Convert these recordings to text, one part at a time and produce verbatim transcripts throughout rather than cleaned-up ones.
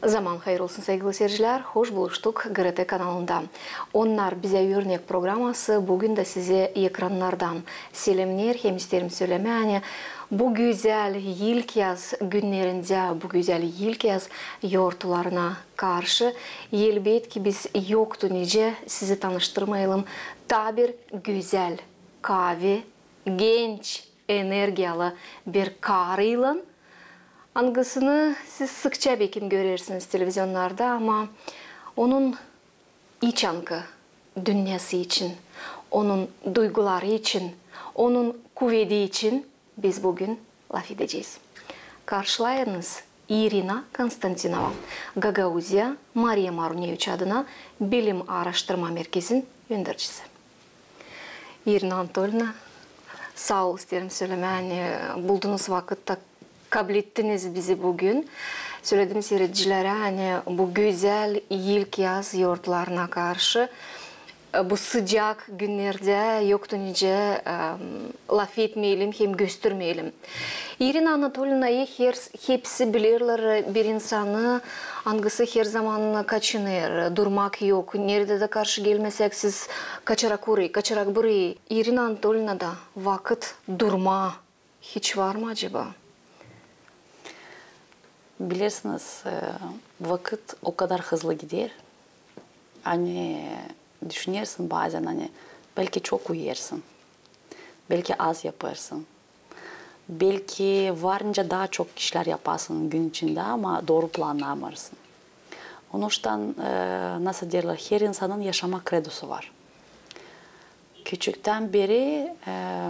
Zaman hayır olsun, saygılı seyircilär, hoş buluştuk GRT kanalında. Onnar bizä örnek programası büün dä sizä ekrannardan selämnär. Hem isteerim sölemää, ani bu gözäl ilkyaz günnerindä, bu gözäl ilkyaz yortularına karşı, elbetki, biz yoktu nicä sizi tanıştırmayalım taa bir gözäl, kaavi, genç, energiyalı bir karıylan, angısını siz sıkça bekim görersiniz televizyonnarda, ama onun içangı dünnäsı için, onun duyguları için, onun kuvedi için biz büün lafedecez. Karşılayınız, İrina Konstantinova, Gagauziya Mariya Maruneviç adına bilim aaraştırma merkezin öndercisi. İrina Anatolina, saa ol, isteerim sölemää, ani buldunuz vakıt da kablettiniz bizi büün. Söledim siiredicilerä, ani bu gözäl ilkyaz yortularına karşı, e, bu sıcak günnerdä yoktu nicä, e, lafetmeyelim hem göstermeyelim. İrina Anatolina, e, her, hepsi bilerlär bir insanı, angısı her zaman kaçınêr, durmak yok. Neredä dä karşı gelmesäk, siz kaçarak orayı, kaçarak burayı. İrina Anatolinada vakıt durmaa hiç var mı acaba? Bilersiniz, e, vakıt o kadar hızlı gider, ani düşünersin bazän, ani belki çok uyuyêrsın, belki az yapêrsın, belki var nicä taa çok işlär yapasın gün içindä, ama dooru plannamêêrsın. Onuştan, e, nasıl deerlär, her insanın yaşama kredosu var. Küçüktän beri, e,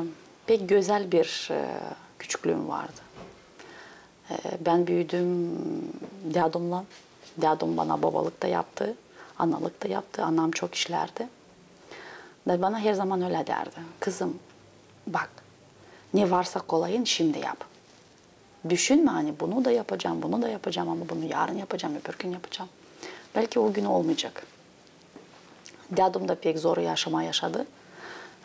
pek gözäl bir, e, küçüklüüm vardı. E, bän büüdüm dädomnan. Dädom bana bobalık ta yaptı, analık ta yaptı. Anam çok işlärdi. Da bana her zaman ölä deerdi: "Kızım, bak, ne varsa kolayın, şindi yap. Düşünmä, ani bunu da yapacam, bunu da yapacam, ama bunu yarın yapacam, öbür gün yapacam. Belki o gün olmayacek." Dädom da pek zor yaşama yaşadı.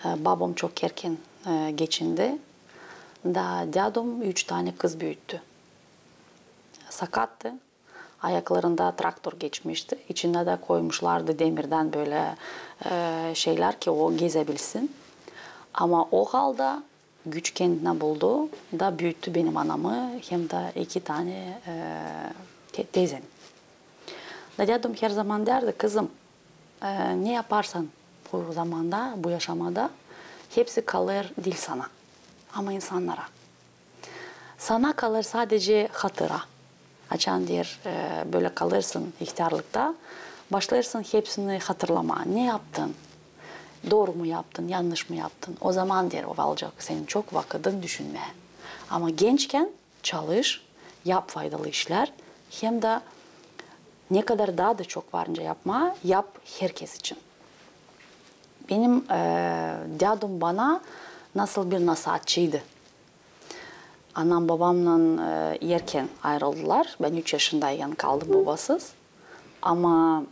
E, babam çok erken, e, geçindi. Da dädom üç tanä kız büüttü. Sakattı. Ayaklarında traktor geçmişti. İçindä dä koymuşlardı demirdän bölä, e, şeylär, ki o gezebilsin. Ama o halda güç kendinä buldu da büüttü benim anamı hem dä iki tanä, e, te-, teyzeni. Da dädom her zaman deerdi: "Kızım, e, ne yaparsan bu zamanda, bu yaşamada, hepsi kalêr diil sana, ama insannara. Sana kalêr sadece hatıra." Açan, deer, e, bölä kalêrsın ihtärlıkta, başlêêrsın hepsini hatırlamaa. Ne yaptın? Dooru mu yaptın, yannış mı yaptın? O zaman, deer, olacek senin çok vakıdın düşünmää. Ama gençkän çalış, yap faydalı işlär, hem dä ne kadar taa da çok var nicä yapmaa, yap herkez için. Benim, e, dädom bana nasıl bir nasaatçıydı. Anam babamnan, e, erken ayırıldılar. Bän üç yaşındayken kaldım bobasız. Ama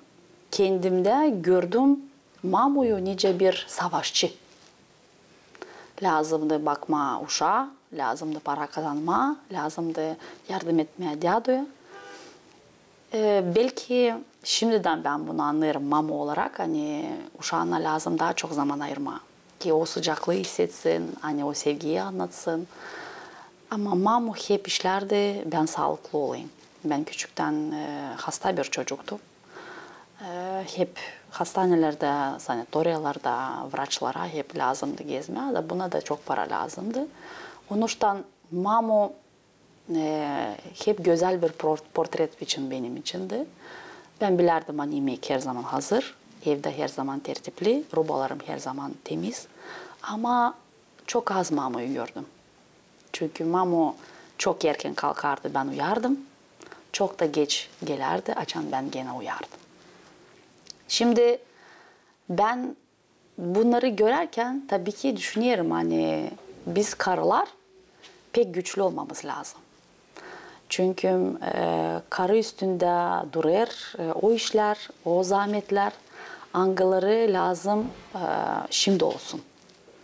kendimdä gördüm mamuyu nicä bir savaşçı. Lääzımdı bakmaa uşaa, lääzımdı para kazanmaa, lääzımdı yardım etmää däduya. E, belki şindidän bän bunu annêêrım mamu olarak, ani uşaana lääzım taa çok zaman ayırmaa, ki o sıcaklıı issetsin, ani o sevgiyi annatsın. Ama mamu hep işlärdi, bän saalıklı olayım. Bän küçüktän, e, hasta bir çocuktum. E, hep hastanelerdä, sanatoriyalarda vraçlara hep lääzımdı gezmää, da buna da çok para lääzımdı. Onuştan mamu, e, hep gözäl bir por-, portret için benim içindi. Bän bilärdim, ani imek her zaman hazır, ev dä her zaman tertipli, rubalarım her zaman temiz. Ama çok az mamuyu gördüm. Çünkü mamu çok erken kalkardı, bän uyardım. Çok ta geç gelärdi, açan bän genä uyardım. Şindi bän bunnarı görärkän, tabii ki, düşünerim, ani biz, karılar, pek güçlü olmamız lääzım. Çünkü, e, karı üstündä durêr, e, o işlär, o zaametlär, angıları lääzım, e, şindi olsun,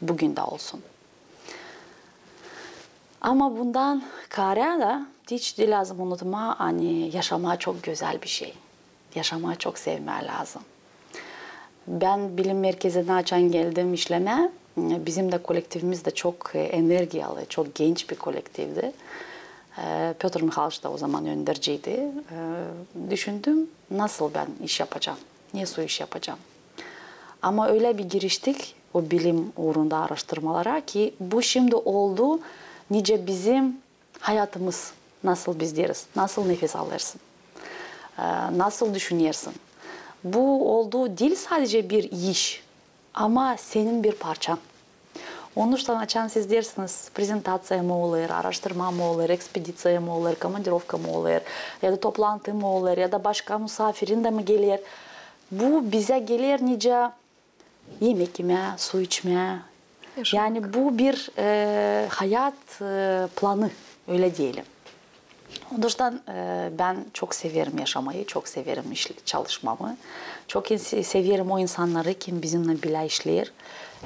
büün dä olsun. Ama bundan kaarä dä Hiç diil lääzım unutmaa, ani yaşamaa çok gözäl bir şey. Yaşamaa çok sevmää lääzım. Bän bilim merkezinä açan geldim işlemää, bizim dä kolektivimiz dä çok, e, energiyalı, çok genç bir kolektivdi. E, Pötr Mihalıç da o zaman önderciydi. E, düşündüm, nasıl bän iş yapacam, nesoy iş yapacam. Ama ölä bir giriştik o bilim uurunda aaraştırmalara ki bu şindi oldu nicä bizim hayatımız, nasıl biz deeriz, nasıl nefes alêrsın, e, nasıl düşünersin. Bu oldu diil sadecä bir iş, ama senin bir parçan. Onuştan açan siz deersiniz, prezentaţiya mı olêr, aaraştırma mı olêr, ekspediţiya mı olêr, komandirovka mı olêr, ya da toplantı mı olêr, ya da başka musafirin dä mı geler, bu bizä geler nicä yemek imää, su içmää. Yaşamak. Yani bu bir, e, hayat, e, planı, ölä deyelim. Onuştan, e, bän çok severim yaşamayı, çok severim iş-, çalışmamı. Çok in-, se-, severim o insannarı, kim bizimnän bilä işleer.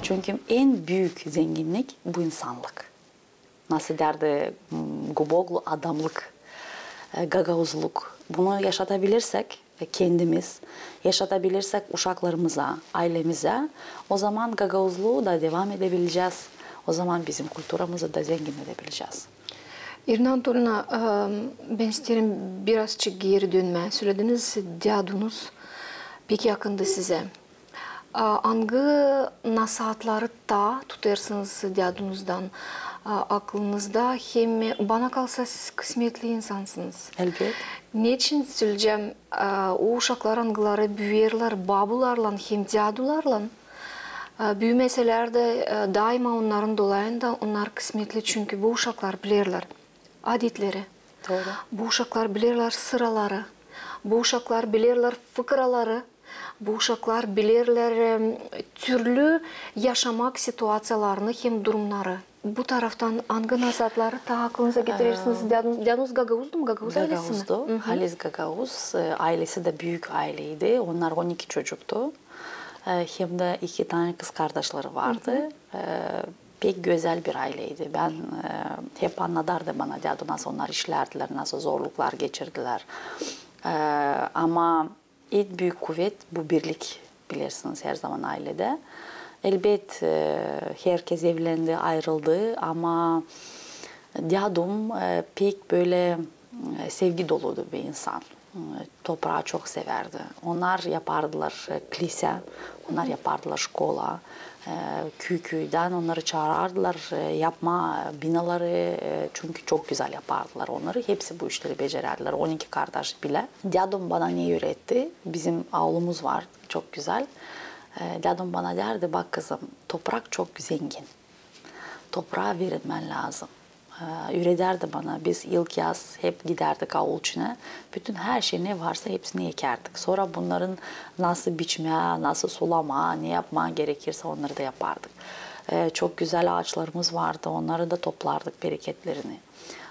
Çünkü en büük zenginnik bu insannık. Nasıl därdi, m, Guboglu, adamlık, e, gagauzluk. Bunu yaşatabilirsäk, e, kendimiz, yaşatabilirsäk uşaklarımıza, aylemizä, o zaman gagauzluu da devam edebilecez, o zaman bizim kulturamızı da zengin edebilecez. İrina Anatolina, e, bän isteerim birazçık geeri dönmää. Sölediniz, dädunuz pek yakındı sizä. A, angı nasaatları taa tutêrsınız dädunuzdan, a, aklınızda? Hem bana kalsa, siz kısmetli insansınız. Elbet. Neçin söleyecäm, a, o uşaklar, angıları büüyerlär babularlan hem dädularlan, a, büümeselär dä, a, daima onnarın dolayında onnar kısmetli, çünkü bu uşaklar bilerlär adetleri. Dooru. Bu uşaklar bilerlär sıraları. Bu uşaklar bilerlär fıkraları. Bu uşaklar bilerlär, em, türlü yaşamak situaţiyalarını hem durumnarı. Bu taraftan angı nasaatları taa aklınıza getirersiniz? Dädunuz, dädunuz gagauzdu mu? Gagauz aylesi mi? Gagauzdu. Halis gagauz. E, aylesi dä büük ayleydi. Onnar on iki çocuktu. E, hem dä iki tanä kızkardaşları vardı. E, pek gözäl bir ayleydi. Bän, e, hep annadêrdı bana dädu, nasıl onnar işlärdilär, nasıl zorluklar geçirdilär. E, ama en büük kuvet bu birlik, bilersiniz, herzaman ayledä. Elbet, e, herkez evlendi, ayırıldı, ama dädum, e, pek bölä, e, sevgi doludu bir insan. E, topraa çok sevärdi. Onnar yapardılar, e, klisə, onnar yapardılar şkola. E, küü-küüdän onnarı çaarardılar, e, yapmaa binaları, e, çünkü çok gözäl yapardılar onnarı. Hepsi bu işleri becerärdiler, on iki kardaş bilä. Dädum bana ne üüretti? Bizim aulumuz var, çok gözäl. E, dädum bana därdi: "Bak, kızım, toprak çok zengin. Topraa verilmän lääzım." E, üüredärdi bana, biz ilk yaz hep gidärdik aul içinä. Bütün her şey, ne varsa, hepsini ekärdik. Sora bunnarın nasıl biçmää, nasıl sulamaa, ne yapmaa gerekirsä, onnarı da yapardık. E, çok gözäl aaçlarımız vardı, onnarı da toplardık bereketlerini.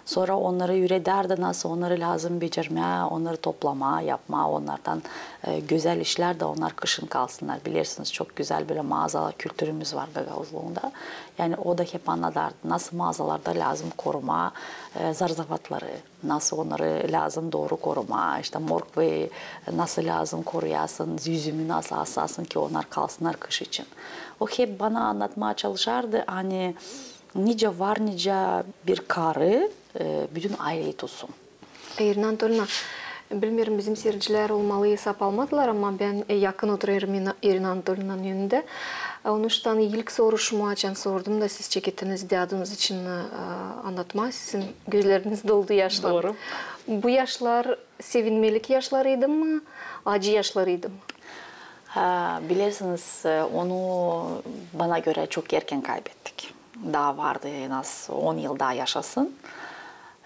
Sora onnarı üüredärdi, nasıl onnarı lääzım becermää, onnarı toplamaa, yapmaa, onnardan, e, gözäl işlär dä onnar kışın kalsınnar. Bilersiniz, çok gözäl bölä maazalar, kültürümüz var gagauzluunda. Yani o da hep annadärdı, nasıl maazalarda lääzım korumaa, e, zarzavatları, nasıl onnarı lääzım dooru korumaa, işte morkvayı nasıl lääzım koruyasın, üzümü nasıl asasın ki onnar kalsınnar kış için. O hep bana annatmaa çalışardı, ani nicä var, nicä bir karı, e, bütün ayleyi tutsun. Irina Anatolina, bilmeerim, bizim siiredicilär olmalı esap almadılar, ama bän, e, yakın oturêrım İrina, İrina Anatolinanın önündä. E, onuştan ilk soruşumu açan sordum da, siz çekettiniz dädunuz için, e, annatmaa, sizin gözleriniz doldu yaşlan. Dooru. Bu yaşlar sevinmelik yaşlarıydı mı, acı yaşlarıydı mı? Ha, bilersiniz, e, onu bana görä çok erken kaybettik. Taa vardı en az on yıl taa yaşasın.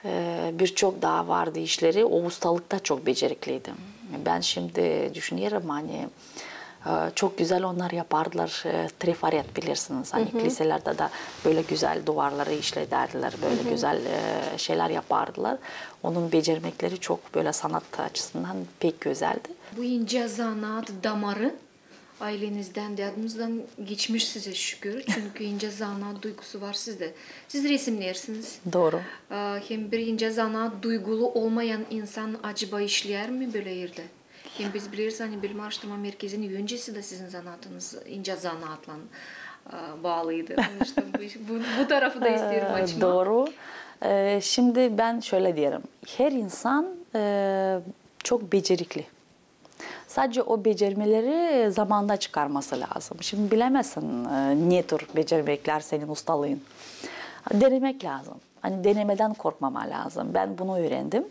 E, birçok taa vardı işleri, o ustalıkta çok becerikliydi. Bän şindi düşünerim, ani, e, çok gözäl onnar yapardılar, e, trafaret, bilersiniz, ani kliselerdä dä bölä gözäl duvarları işledärdilär, bölä gözäl, e, şeylär yapardılar. Onun becermekleri çok bölä sanat açısından pek gözäldi. Bu incä zanaat damarı Aylenizdän, dädunuzdan geçmiş sizä şükür, çünkü incä zanaat duygusu var sizdä. Siz resimnersiniz. Dooru. Hem bir incä zanaat duygulu olmayan insan acaba işleer mi bölä erdä? Hem biz bileriz, ani bilim aaraştırma merkezinin öncesi dä sizin zanaatınız incä zanaatlan baalıydı. Onun için bu, bu, bu tarafı da isteerim açmaa. Dooru. Şindi bän şölä deerim. Her insan çok becerikli. Sadecä o becermeleri zamanda çıkarması lääzım. Şindi bilämezsin, ne tür becermeklär senin ustalıın. Denemäk lääzım. Ani denemedän korkmamaa lääzım. Bän bunu üürendim.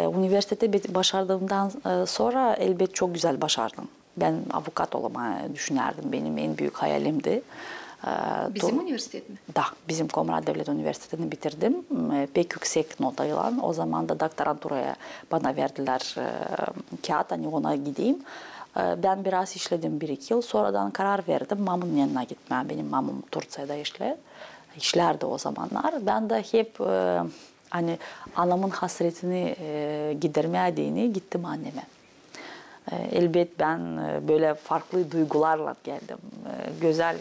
Universiteti başardığımdan sora, elbet, çok gözäl başardım. Bän avukat olmaa düşünärdim. Benim en büük hayalimdi. Bizim universitet mi? Da, bizim Komrat Devlet Universitetini bitirdim. Pek üüksek notaylan. O zaman da doktoranturaya bana verdilär kiyat, ani ona gideyim. Bän biraz işledim bir-iki yıl. Soradan karar verdim mamunun yanına gitmää. Benim mamum Turţiyada işlär, işlärdi o zamannar. Bän dä hep ani anamın hasretini gidermää deyni gittim annemä. Elbet, bän bölä farklı duygularlan geldim. Gözäl,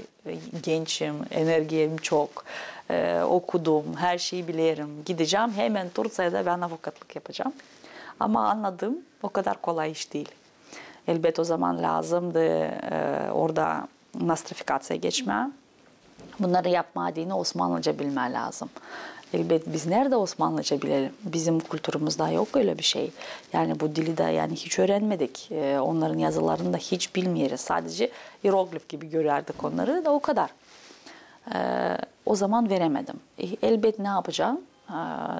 gençim, energiyam çok, okudum, her şeyi bilerim. Gidecäm, hemen Turţiyada bän avukatlık yapacam. Ama annadım, o kadar kolay iş diil. Elbet, o zaman lääzımdı orada nostrifikaţiya geçmää. Bunnarı yapmaa deyni osmanlıca bilmää lääzım. Elbet, biz neredä osmanlıca bilelim? Bizim kulturumuzda yok ölä bir şey. Yani bu dili dä, yani, hiç üürenmedik. Onnarın yazılarını da hiç bilmeeriz. Sadecä ieroglif gibi görärdik onnarı da, o kadar. O zaman veremedim. Elbet, ne yapacam?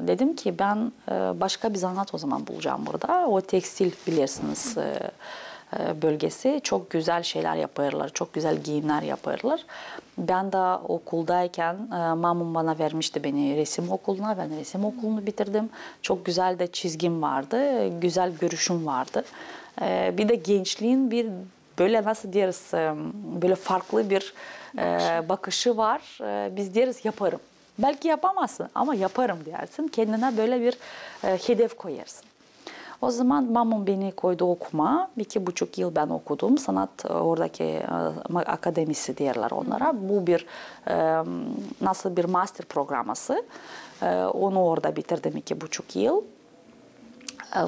Dedim ki, bän başka bir zanaat o zaman bulacam burada. O tekstil, bilersiniz, bölgesi. Çok gözäl şeylär yapêrlar, çok gözäl giimnär yapêrlar. Bän dä okuldaykan, mamum bana vermişti beni resim okuluna, bän resim okulunu bitirdim. Çok gözäl dä çizgim vardı, gözäl görüşüm vardı. Bir dä gençliin bir bölä, nasıl deeriz, bölä farklı bir bakışı var. Biz deeriz, yaparım. Bälki yapamazsın, ama yaparım deyärsin. Kendinä bölä bir hedef koyarsın. O zaman mamum beni koydu okumaa. İki buçuk yıl bän okudum. Sanat oradakı akademisi deerlär onnara. Bu bir nasıl bir master programası. Onu orada bitirdim iki buçuk yıl.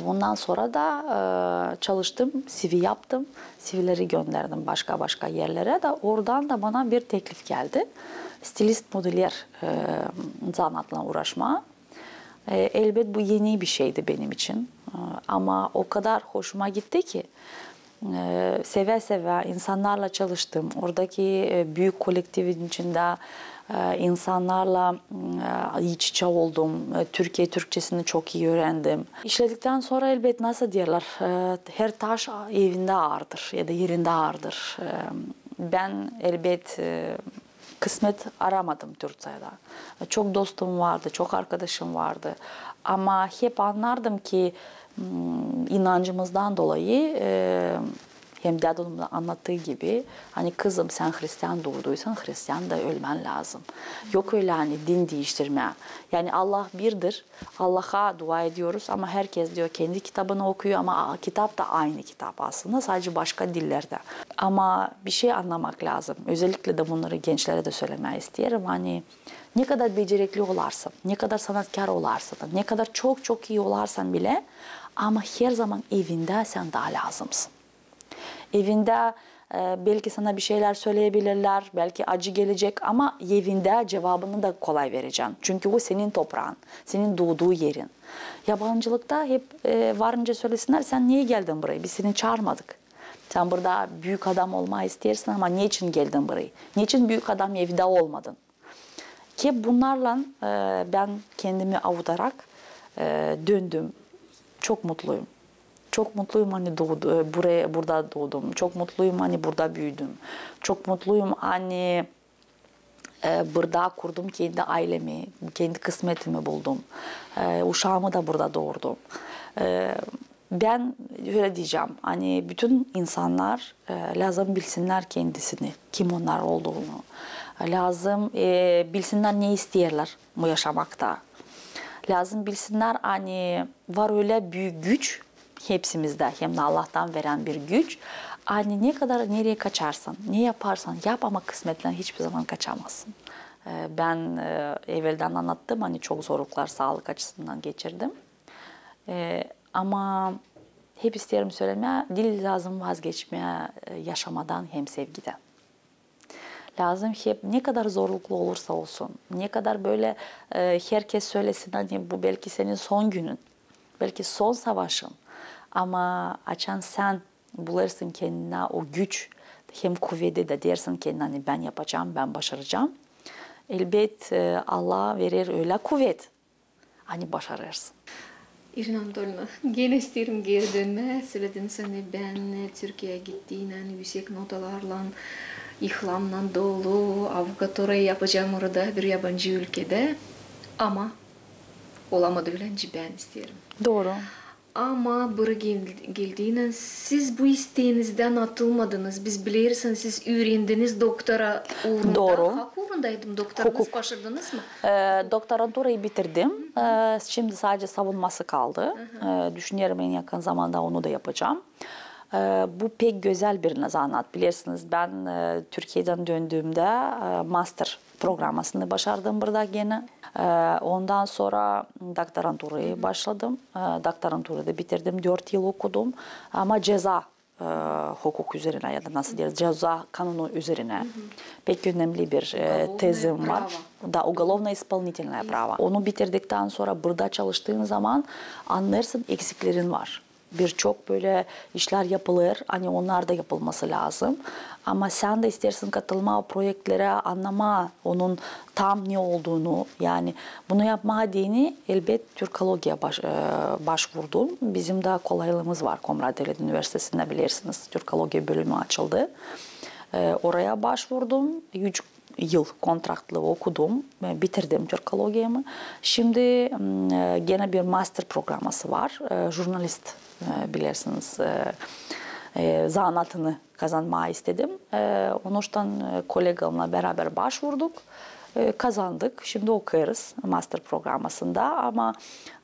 Bundan sora da çalıştım, CV yaptım, CVleri gönderdim başka-başka erlerä da, oradan da bana bir teklif geldi. Stilist, modelyer zanaatlan uuraşmaa. Elbet, bu eni bir şeydi benim için. Ama o kadar hoşuma gitti ki, sevä-sevä insannarla çalıştım. Oradakı büük kolektivin içindä insannarla iç-içä oldum. Türkiye türkçesini çok ii üürendim. İşlediktän sora, elbet, nasıl deerlär, her taş evindä aardır ya da erindä aardır. Bän, elbet, kısmet aramadım Turţiyada. Çok dostum vardı, çok arkadaşım vardı. Ama hep annardım ki, inancımızdan dolayı, hem dädumun da annattıı gibi, ani, kızım, sän hristian duuduysan, hristian da ölmän lääzım. Yok ölä, ani, din diiştirmää. Yani Allah birdir, Allaha dua ediyoruz, ama herkez diyor, kendi kitabını okuyor, ama kitap da aynı kitap aslında, sadecä başka dillerdä. Ama bir şey annamak lääzım. Özellikle dä bunnarı gençlerä dä sölemää isteerim. Ani ne kadar becerikli olarsan, ne kadar sanatkar olarsan, ne kadar çok-çok ii olarsan bilä, ama her zaman evindä sän dä lääzımsın. Evindä, e, bälki sana bir şeylär söleyebilirlär, bälki acı gelecek, ama evindä cuvabını da kolay verecän. Çünkü o senin topraın, senin duuduu erin. Yabancılıkta hep, e, varınca sölesinnär, sän niye geldin burayı? Biz seni çaarmadık. Sän burada büük adam olmaa isteersin, ama neçin geldin burayı? Neçin büük adam evdä olmadın? Hep bunnarlan, e, bän kendimi avutarak, e, döndüm. Çok mutluyum. Çok mutluyum, ani duudu-, e, buraya, burada duudum. Çok mutluyum, ani burada büüdüm. Çok mutluyum, ani, e, burada kurdum kendi aylemi, kendi kısmetimi buldum. E, uşaamı da burada doordum. E, Bän ölä deyecäm, ani bütün insannar, e, lääzım bilsinnär kendisini, kim onnar olduğunu. Lääzım, e, bilsinnär, ne isteerlär bu yaşamakta. Lääzım bilsinnär, ani var ölä büük güç hepsimizdä, hem dä Allahtan verän bir güç, Ani ne kadar nereyi kaçarsan, ne yaparsan yap, ama kısmetten hiçbir zaman kaçamazsın. E, bän, e, eveldän annattım, ani çok zorluklar saalık açısından geçirdim. E, ama hep isteerim sölemää, diil lääzım vazgeçmää, e, yaşamadan hem sevgidän. Lääzım hep, ne kadar zorluklu olursa olsun, ne kadar bölä, e, herkez sölesin, ani bu beki senin son günün, beki son savaşın. Ama açan sän bulêrsın kendinä o güç hem kuvedi da deersin kendinä, ani bän yapacam, bän başaracam, elbet, e, Allah verer ölä kuvet, ani başarêrsın. İrina Anatolina, genä isteerim geeri dönmää. Sölediniz, ani bän Türkiyeyä gittiynän üüsek notalarlan, ihlamnan dolu avukaturayı yapacam orada, bir yabancı ülkedä. Ama olamadı ölä, nicä bän isteerim. Dooru. Ama burayı gel-, geldiynän siz bu isteenizdän atılmadınız. Biz bileriz, ani siz üürendiniz doktora uurunda. Dooru. Hak uurundaydı mı? Doktoranız başardınız mı? E, doktoranturayı bitirdim. E, şindi sade savunması kaldı. E, düşünerim, en yakın zamanda onu da yapacam. E, bu pek gözäl bir zanaat. Bilersiniz, bän, e, Türkiyedän döndüümdä, e, master programasını başardım burada genä. E, ondan sora doktoranturayı başladım. E, doktoranturayı da bitirdim, dört yıl okudum. Ama ceza, e, hukuk üzerinä ya da nasıl deeriz, ceza kanunu üzerinä. Pek önemli bir, e, tezim var. Da, уголовно-исполнительное право. Onu bitirdiktän sora burada çalıştığın zaman annêêrsın, eksiklerin var. Birçok bölä işlär yapılêr, ani onnar da yapılması lääzım. Ama sän dä isteersin katılmaa o proektlerä, annamaa onun tam ne olduğunu. Yani bunu yapmaa deyni, elbet, türkologiyaya baş-, e, başvurdum. Bizim dä kolaylığımız var Komrat Devlet Üniversitesindä, bilersiniz, türkologiya bölümü açıldı. E, oraya başvurdum. Üç yıl kontraktlı okudum, e, bitirdim türkologiyamı. Şindi, m, e, genä bir master programası var. E, jurnalist, e, bilersiniz, e, e, zanaatını kazanmaa istedim. E, onuştan, e, kolegamnan beräbär başvurduk. E, kazandık. Şindi okuyêrız master programasında. Ama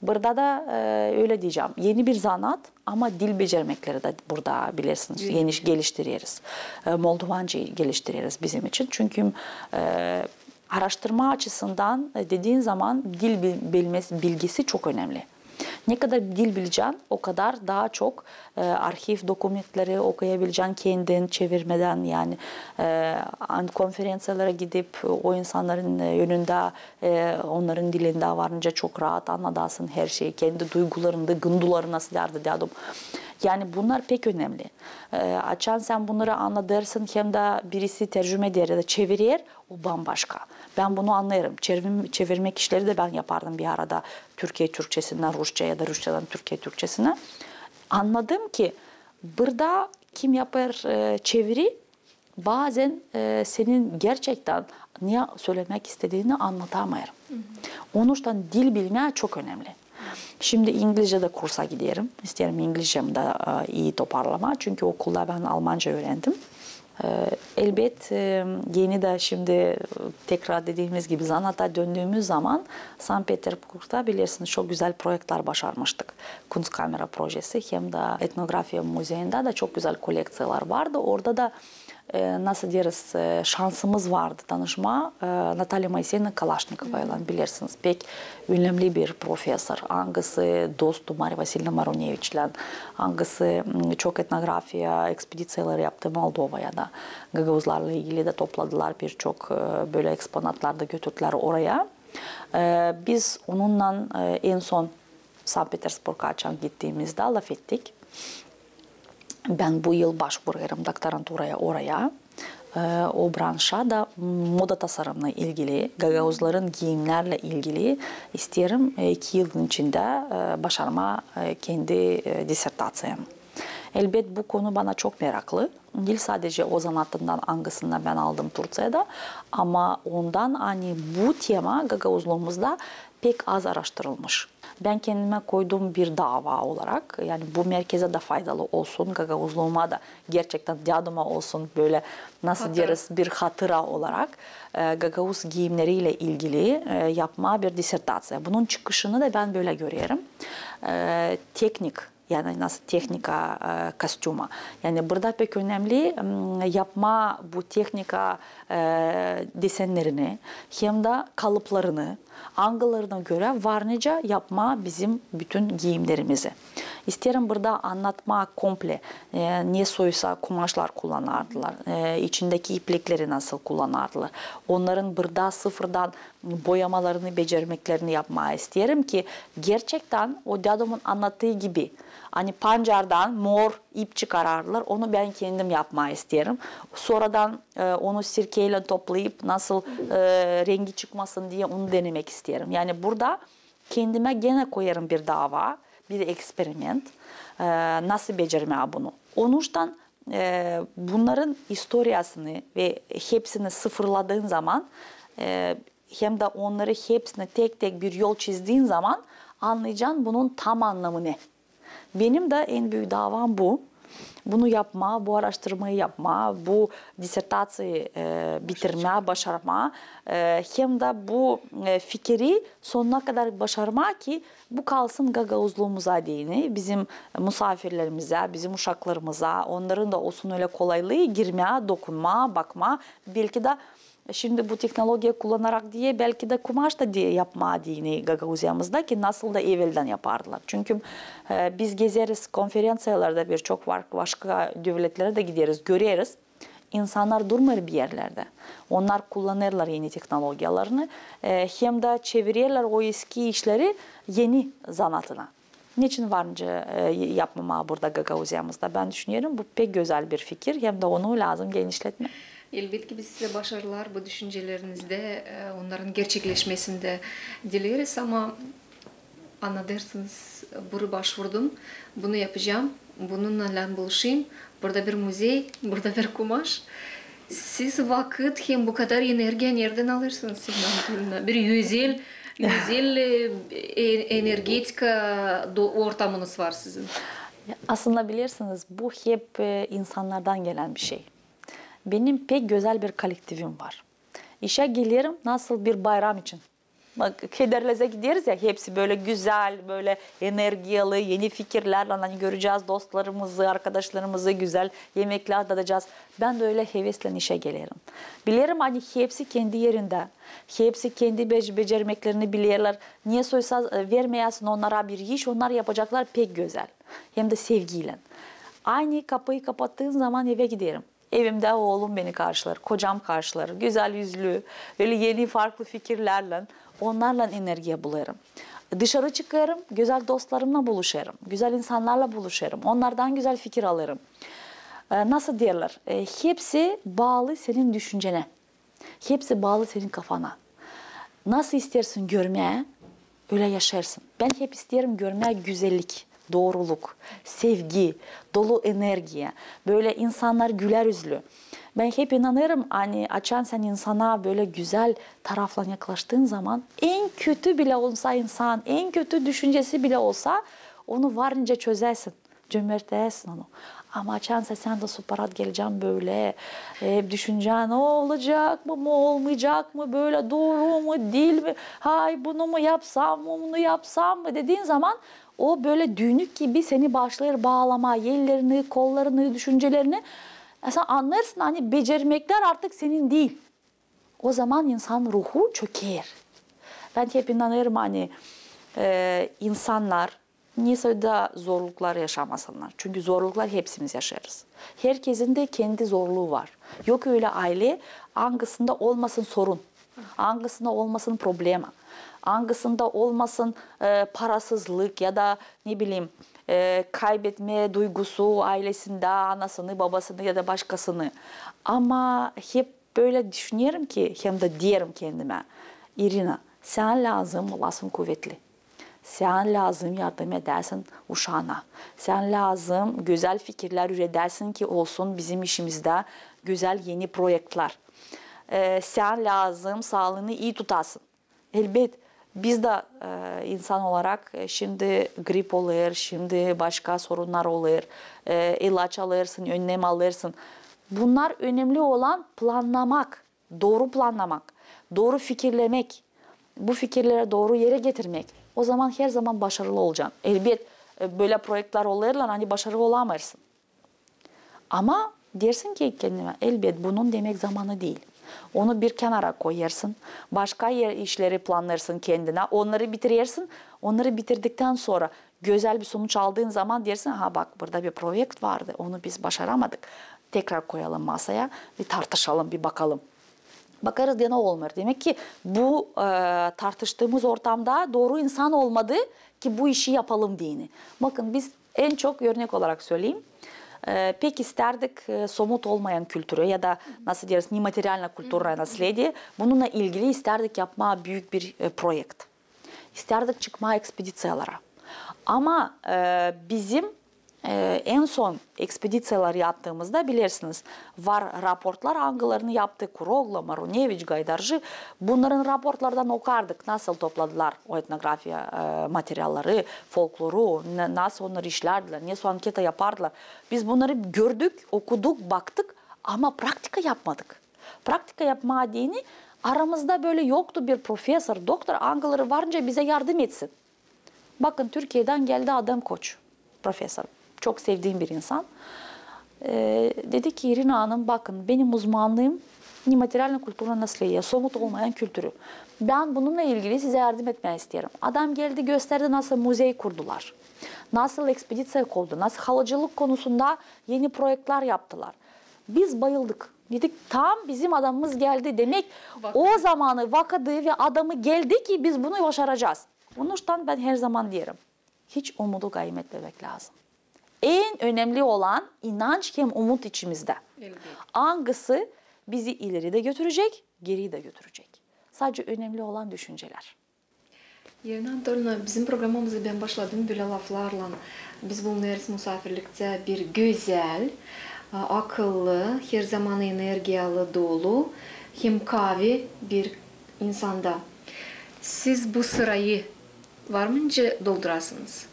burada da, e, ölä deyecäm, eni bir zanaat. Ama dil becermekleri dä burada, bilersiniz, geniş geliştireriz. E, moldovancayı geliştireriz bizim için. Çünkü, e, araştırma açısından, e, dediin zaman dil bil-, bilmesi, bilgisi çok önemli. Ne kadar dil bilecän, o kadar daha çok, e, arhiv dokumentleri okuyabilecän kendin çevirmedän, yani, e, an-, konferenţiyalara gidip, o insannarın, e, önündä e, onnarın dilindä var nicä çok raat annadasın herşeyi, kendi duygularını, gındularını, nasıl deyärdi dädum. Yani bunnar pek önemli. E, açan sän bunnarı annadêrsın, hem dä birisi tercüme eder ya da çevirer, o bambaşka. Bän bunu annêêrım. Çevirim-, çevirmek işleri dä bän yapardım bir arada Türkiye Türkçesindän Rusçaya ya da Rusçadan Türkiye Türkçesinä. Annadım ki, burada kim yapêr, e, çeviri, bazän, e, senin gerçektän ne sölemää istediini annatamêêr. Onuştan dil bilmää çok önemli. Şindi İngilizcä dä kursa giderim. İsteerim İngilizcämi dä, e, ii toparlamaa. Çünkü okulda bän almanca üürendim. E, elbet, e, eni dä şindi, e, tekrar dediimiz gibi zanaata döndüümüz zaman Sankt-Peterburgda, bilersiniz, çok gözäl proektlär başarmıştık. Kunstkamera projesi hem dä etnografiya muzeyindä dä çok gözäl kolekţiyalar vardı. Orada da e, nasıl deyeriz, e, şansımız vardı tanışmaa, e, Natalya Moiseyevna Kalaşnikovaylan, bilersiniz, pek önemli bir profesor, angısı dostu Mariya Vasilievna Maruneviçlän, angısı, m, çok etnografiya ekspediţiyaları yaptı Moldovaya da. Gagauzlarlan ilgili dä topladılar birçok, e, bölä eksponatlar da götürdülär oraya. E, biz onunnan, e, en son Sankt-Peterburga açan gittiimizdä lafettik. Bän bu yıl başvurêrım doktoranturaya oraya. E, o branşa da moda tasarımına ilgili, gagauzların giimnärlä ilgili isteerim, e, iki yılın içindä, e, başarmaa, e, kendi, e, disertaţiyamı. Elbet, bu konu bana çok meraklı. Diil sadecä o zanaatından, angısını bän aldım Turţiyada, ama ondan, ani bu tema gagauzluumuzda pek az araştırılmış. Bän kendimä koydum bir dava olarak, yani bu merkezä dä faydalı olsun, gagauzluuma da, gerçektän däduma olsun, bölä, nasıl deyeriz, bir hatıra olarak, e, gagauz giimneriylä ilgili, e, yapmaa bir disertaţiya. Bunun çıkışını da bän bölä görerim. E, teknik Yani nasıl tehnika, e, kostüma. Yani burada pek önemli, m, yapma bu tehnika, e, desennerini hem dä kalıplarını, angılarına görä var nicä yapma bizim bütün giimnerimizi. İsteerim burada annatma komple, e, ne soysa kumaşlar kullanardılar, e, içindeki iplikleri nasıl kullanardılar. Onnarın burada sıfırdan boyamalarını, becermeklerini yapmaa isteerim ki, gerçektän o dädumun annattıı gibi, ani pancardan mor ip çıkarardılar, onu bän kendim yapmaa isteerim. Sonradan, e, onu sirkeylän toplayıp, nasıl, e, rengi çıkmasın diye onu denemek isteerim. Yani burada kendimä genä koyêrım bir dava, bir eksperiment, e, nasıl becermää bunu. Onuştan e, bunnarın istoriyasını ve hepsini sıfırladıın zaman, e, hem dä onnarı hepsini tek-tek bir yol çizdiin zaman annayacan bunun tam annamı ne. Benim dä en büük davam bu. Bunu yapmaa, bu aaraştırmayı yapmaa, bu disertaţiyayı, e, bitirmää, başarmaa, e, hem dä bu, e, fikiri sonuna kadar başarmaa ki, bu kalsın gagauzluumuza deyni, bizim musaafirlerimizä, bizim uşaklarımıza, onnarın da olsun ölä kolaylıı girmää, dokunmaa, bakmaa. Belki dä şindi bu tehnologiya kullanarak diye, belki dä kumaş da diye yapmaa deyni Gagauziyamızda ki, nasıl da eveldän yapardılar. Çünkü, e, biz gezeriz konferenţiyalarda, birçok var, başka devletlere dä gideriz, göreriz. İnsannar durmêêr bir erlerdä. Onnar kullanêrlar eni tehnologiyalarını, e, hem dä çevirerlär o eski işleri eni zanaatına. Neçin var nicä, e, yapmamaa burada Gagauziyamızda? Bän düşünerim, bu pek gözäl bir fikir, hem dä onu lääzım genişletmää. Elbetki, biz sizä başarılar bu düşüncelerizdä, e, onnarın gerçekleşmesindä dileeriz, ama annadêrsınız, buri başvurdum, bunu yapacam, bununnan buluşayım, burada bir muzey, burada bir kumaş. Siz vakıt hem bu kadar energiya neredän alêrsınız, Sirina Anatoliyevna? Bir özel, özel, e, e, energetika do-, ortamınız var sizin. Aslında bilersiniz, bu hep, e, insannardan gelän bir şey. Benim pek gözäl bir kollektivim var. İşä gelerim nasıl bir bayram için. Bak, Kederlezä gideriz ya, hepsi bölä gözäl, bölä energiyalı, eni fikirlärlän, ani görecez dostlarımızı, arkadaşlarımızı, gözäl emeklär dadacez. Bän dä ölä heveslän işä gelerim. Bilerim, ani hepsi kendi erindä, hepsi kendi bec-, becermeklerini bilerlär. Ne soysa, e, vermeyäsin onnara bir iş, onnar yapaceklar pek gözäl. Hem dä sevgiylän. Ani kapıyı kapattığım zaman evä giderim. Evimdä oolum beni karşılar, kocam karşılar, gözäl üzlü, ölä eni farklı fikirlärlän, onnarlan energiya bulêrım. Dışarı çıkêrım, gözäl dostlarımnan buluşêrım, gözäl insannarlan buluşêrım, onnardan gözäl fikir alêrım. E, nasıl deerlär, e, hepsi baalı senin düşüncenä. Hepsi baalı senin kafana. Nasıl isteersin görmää, ölä yaşêêrsın. Bän hep isteerim görmää gözellik, dooruluk, sevgi, dolu energiya. Bölä insannar gülär üzlü. Bän hep inanêrım, ani açan sän insana bölä gözäl taraflan yaklaştığın zaman, en kötü bilä olsa insan, en kötü düşüncesi bilä olsa, onu var nicä çözersin. Cömertäsin onu. Ama açan sän dä suparat gelecän bölä, e, düşüncän, o olacak mı, mı olmayacak mı, bölä dooru mu, diil mi, hay bunu mu yapsam mı, bunu yapsam mı dediin zaman, o bölä düünük gibi seni başlêêr baalamaa ellerini, kollarını, düşüncelerini. E, sän annêêrsın, ani becermeklär artık senin diil. O zaman insan ruhu çöker. Bän hep inanêrım, ani, e, insannar ne soy da zorluklar yaşamasınnar. Çünkü zorluklar hepsimiz yaşêêrız. Herkesin dä kendi zorluu var. Yok ölä aylä, angısında olmasın sorun, angısında olmasın problema, angısında olmasın, e, parasızlık ya da, ne bileyim, e, kaybetmä duygusu aylesindä anasını, babasını ya da başkasını. Ama hep bölä düşünerim ki, hem dä deerim kendimä, İrina, sän lääzım olasın kuvetli. Sän lääzım yardım edäsin uşaana. Sän lääzım gözäl fikirlär üredäsin ki, olsun bizim işimizdä gözäl eni proektlär. E, sän lääzım saalıını ii tutasın. Elbet, biz dä, e, insan olarak, e, şindi grip olêr, şindi başka sorunnar olêr, e, ilaç alêrsın, önnem alêrsın. Bunnar önemli olan plannamak, dooru plannamak, dooru fikirlemäk, bu fikirleri dooru erä getirmäk. O zaman herzaman başarılı olacan. Elbet, E, bölä proektlär olêrlar, ani başarı olamêêrsın. Ama deersin ki kendinä, elbet, bunun demäk zamanı diil. Onu bir kenara koyêrsın, başka er-, işleri plannêêrsın kendinä, onnarı bitirersin, onnarı bitirdiktän sora gözäl bir sonuç aldıın zaman deersin, aha, bak, burada bir proekt vardı, onu biz başaramadık, tekrar koyalım masaya, bir tartışalım, bir bakalım. Bakarız, genä olmêêr. Demäk ki bu, e, tartıştıımız ortamda dooru insan olmadı ki bu işi yapalım deyni. Bakın, biz en çok, örnek olarak söleyim, e, pek istärdik, e, somut olmayan kültürü ya da, nasıl deeriz, нематериальное культурное наследие, bununnan ilgili istärdik yapmaa büük bir, e, proekt. İstärdik çıkmaa ekspediţiyalara. Ama, e, bizim, e, en son ekspediţiyaları yaptıımızda, bilersiniz, var raportlar, angılarını yaptı Kurogla, Maruneviç, Gaydarjı. Bunnarın raportlardan okardık, nasıl topladılar o etnografiya, e, materialları, folkloru, na-, nasıl onnarı işlärdilär, nesoy anketa yapardılar. Biz bunnarı gördük, okuduk, baktık, ama praktika yapmadık. Praktika yapmaa deyni aramızda bölä yoktu bir profesor, doktor, angıları varınca bizä yardım etsin. Bakın, Türkiyedän geldi Adem Koç, profesor. Çok sevdiim bir insan. E, dedi ki, İrina Hanım, bakın, benim uzmanlıım нематериальное культурное наследие, somut olmayan kültürü. Bän bununnan ilgili sizä yardım etmää isteerim. Adam geldi, gösterdi, nasıl muzey kurdular, nasıl ekspediţiya kurdu, nasıl halıcılık konusunda eni proektlär yaptılar. Biz bayıldık. Dedik, tam bizim adamımız geldi. Demäk, o zamanı vakadı ve adamı geldi ki biz bunu başaracez. Onuştan bän herzaman deerim, hiç umudu gaymı etmemäk lääzım. En önemli olan inanç hem umut içimizdä. Elbet. Angısı bizi ileri dä götürecek, geri dä götürecek. Sade önemli olan düşüncelär. İrina Anatolina, bizim programamızı bän başladım bölä laflarlan. Biz bulunêrız musaafirliktä bir gözäl, a, akıllı, herzaman energiyalı, dolu hem kaavi bir insanda. Siz bu sırayı var mı nicä doldurasınız?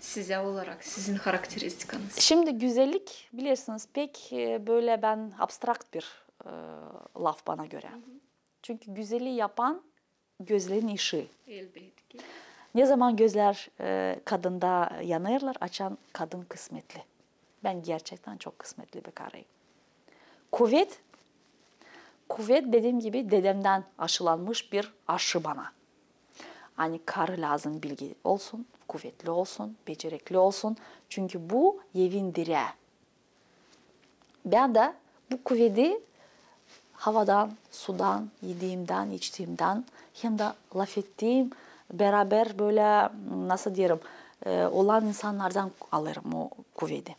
Sizä olarak, sizin harakteristikanız. Şindi gözellik, bilersiniz, pek, e, bölä bän abstrakt bir, e, laf bana görä. Çünkü gözeli yapan gözlerin işi. Elbetki. Nezaman gözlär, e, kadında yanêrlar? Açan kadın kısmetli. Bän gerçektän çok kısmetli bir karıyım. Kuvet, kuvet, dediim gibi, dedemdän aşılanmış bir aşı bana. Ani karı lääzım bilgi olsun, kuvetli olsun, becerekli olsun. Çünkü bu evin dirää. Bän dä bu kuvedi havadan, sudan, idiimdän, içtiimdän hem dä lafettiim, beraber bölä, nasıl deerim, e, olan insannardan alêrım o kuvedi.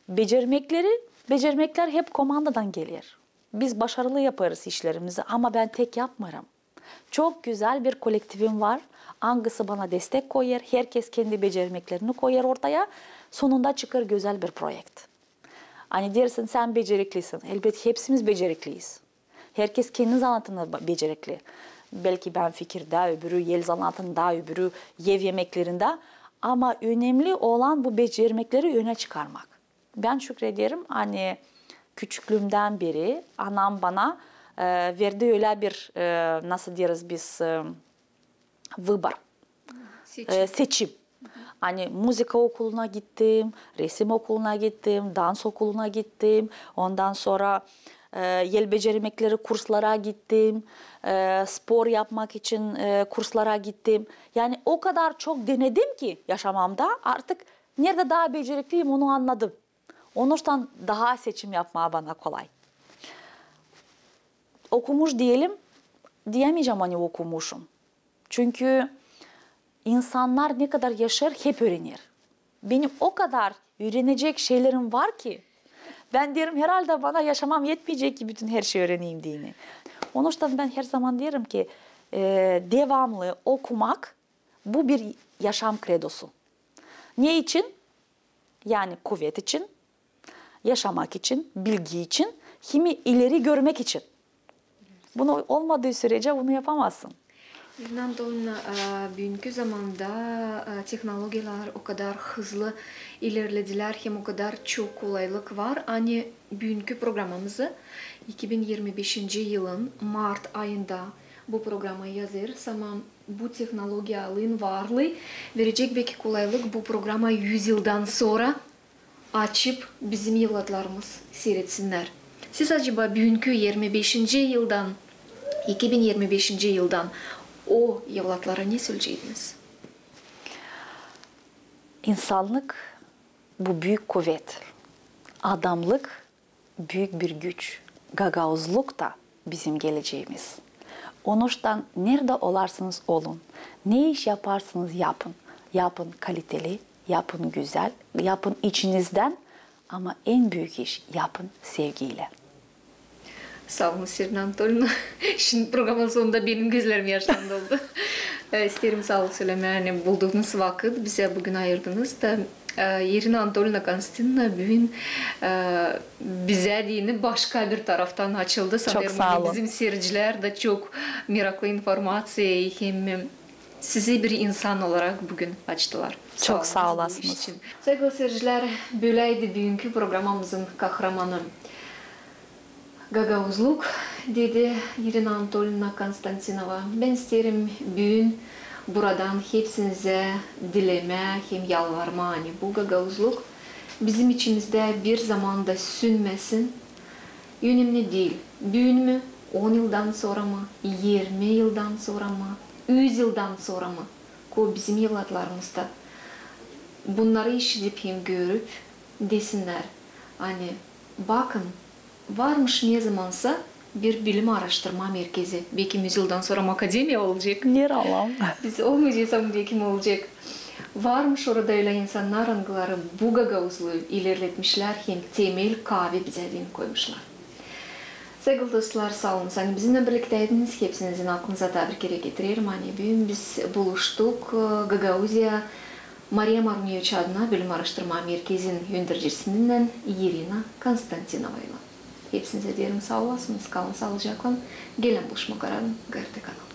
Becermekleri, becermeklär hep komandadan geler. Biz başarılı yapêrız işlerimizi, ama bän tek yapmêêrım. Çok gözäl bir kolektivim var, angısı bana destek koyêr, herkez kendi becermeklerini koyêr ortaya, sonunda çıkêr gözäl bir proekt. Ani deersin, sän beceriklisin. Elbet, hepsimiz becerikliyiz. Herkez kendi zanaatında ba-, becerekli. Belki bän fikirdä, öbürü el zanaatında, öbürü ev emeklerindä. Ama önemli olan bu becermekleri önä çıkarmak. Bän şükrederim, ani küçüklüümdän beri anam bana, e, verdi ölä bir, e, nasıl deeriz biz, e, выбор, e, seçim. Ani muzıka okuluna gittim, resim okuluna gittim, dans okuluna gittim, ondan sora, e, el becermekleri kurslara gittim, e, spor yapmak için, e, kurslara gittim. Yani o kadar çok denedim ki yaşamamda, artık neredä taa becerikliyim, onu annadım. Onuştan taa seçim yapmaa bana kolay. Okumuş deelim, deyämeyecäm, ani okumuşum. Çünkü insannar ne kadar yaşêêr, hep üürener. Benim o kadar üürenecek şeylerim var ki, bän deerim, herhaldä bana yaşamam etmeyecek ki bütün herşey üüreneyim deyni. Onuştan bän herzaman deerim ki, e, devamlı okumak, bu bir yaşam kredosu. Ne için? Yani kuvet için, yaşamak için, bilgi için, hem ileri görmek için. Bunu olmadıı sürecä bunu yapamazsın. İrina Anatolina, e, büünkü zamanda, e, tehnologiyalar o kadar hızlı ilerlediler, hem o kadar çok kolaylık var. Ani büünkü programamızı iki bin yirmi beşinci yılın mart ayında bu programayı yazêrız, ama Bu tehnologiyanın varlıı verecek beki kolaylık bu programa üz yıldan sora açıp bizim evlatlarımız siiredinnär. Siz acaba büünkü irmi beşinci yıldan, iki bin irmi beşinci yıldan o evlatlara ne söleyeceniz? İnsannık bu büük kuvet. Adamlık büük bir güç. Gagauzluk da bizim gelecemiz. Onuştan neredä olarsanız olun, ne iş yaparsanız yapın, yapın kaliteli, yapın gözäl, yapın içinizdän, ama en büük iş yapın sevgiylän. Saa olun, İrina Anatolina. Şindi programanın sonunda benim gözlerim yaşlan doldu. E, isteerim saa ol sölemää, ani bulduunuz vakıt bizä büün ayırdınız da. E, İrina Anatolina Konstantinovna büün, e, bizä deyni başka bir taraftan açıldı. Sanêrım, ani bizim siiredicilär dä çok meraklı informaţiyaya hem sizi bir insan olarak büün açtılar. Çok saa olasınız. Saygılı siiredicilär, böläydi büünkü programamızın kahramanı. Gagauzluk, dedi İrina Anatolina Konstantinova. Bän isteerim büün buradan hepsinizä dilemää hem yalvarmaa, ani bu gagauzluk bizim içimizdä bir zaman da sünmesin. Önemli diil, büün mü, on yıldan sora mı, irmi yıldan sora mı, üz yıldan sora mı, ko bizim evlatlarımız da bunnarı işidip hem görüp desinnär, ani bakın, varmış nezamansa bir bilim aaraştırma merkezi. Beki üz yıldan sora akademiya olacek. Biz olmayacez, ama beki olacek. Varmış orada ölä insannar, angıları bu gagauzluu ilerletmişlär hem temel kaavi bizä deyni koymuşlar. Saygılı dostlar, saa olun, ani bizimnän birliktäydiniz. Hepsinizin aklınıza taa bir kerä getirerim, ani büün biz buluştuk, e, Gagauziya Mariya Maruneviç adına bilim aaraştırma merkezin öndercisininnän İrina Konstantinovaylan. Hepsinizä deerim saa olasınız, kalın saalıcaklan. Gelän buluşmaa kadar GRT kanalında.